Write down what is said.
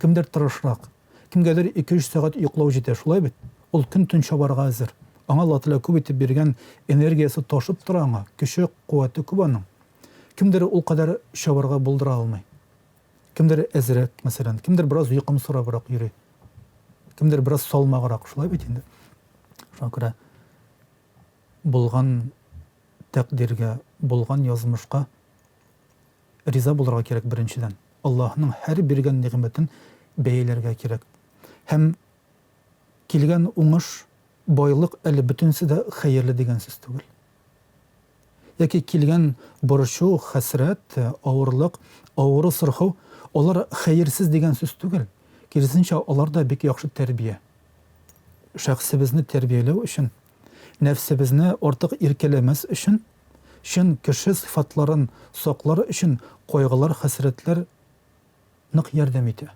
Кемдер тырышрак. Кемгәдер ике-өч сәгать йоклау җитә, шулай бит? Ул көн-төн чабарга әзер. Аңа Аллаһ Тәгалә күп итеп биргән, энергиясе ташып тора аңа, көче, куәте күп аның. Кемдер ул кадәр чабарга булдыра алмый. Кемдер әзрәк, мәсәлән, кемдер бераз йокымсырабрак йөри. Кемдер бераз салмаграк, шулай бит инде. Шуңа күрә булган тәкъдиргә, булган язмышка риза булырга кирәк беренчедән. Аллаһның һәр биргән нигъмәтен бәяләргә кирәк. Һәм килгән уңыш, байлык әле бөтенесе дә хәерле дигән сүз түгел. Яки килгән борчу, хәсрәт, авырлык, авыру, сырхау, алар хәерсез дигән сүз түгел. Киресенчә, алар да бик яхшы тәрбия. Шәхесебезне тәрбияләү өчен, нәфсебезне артык иркәләмәс өчен, чын кеше сыйфатларын саклар өчен кайгылар, хәсрәтләр нык ярдәм итә.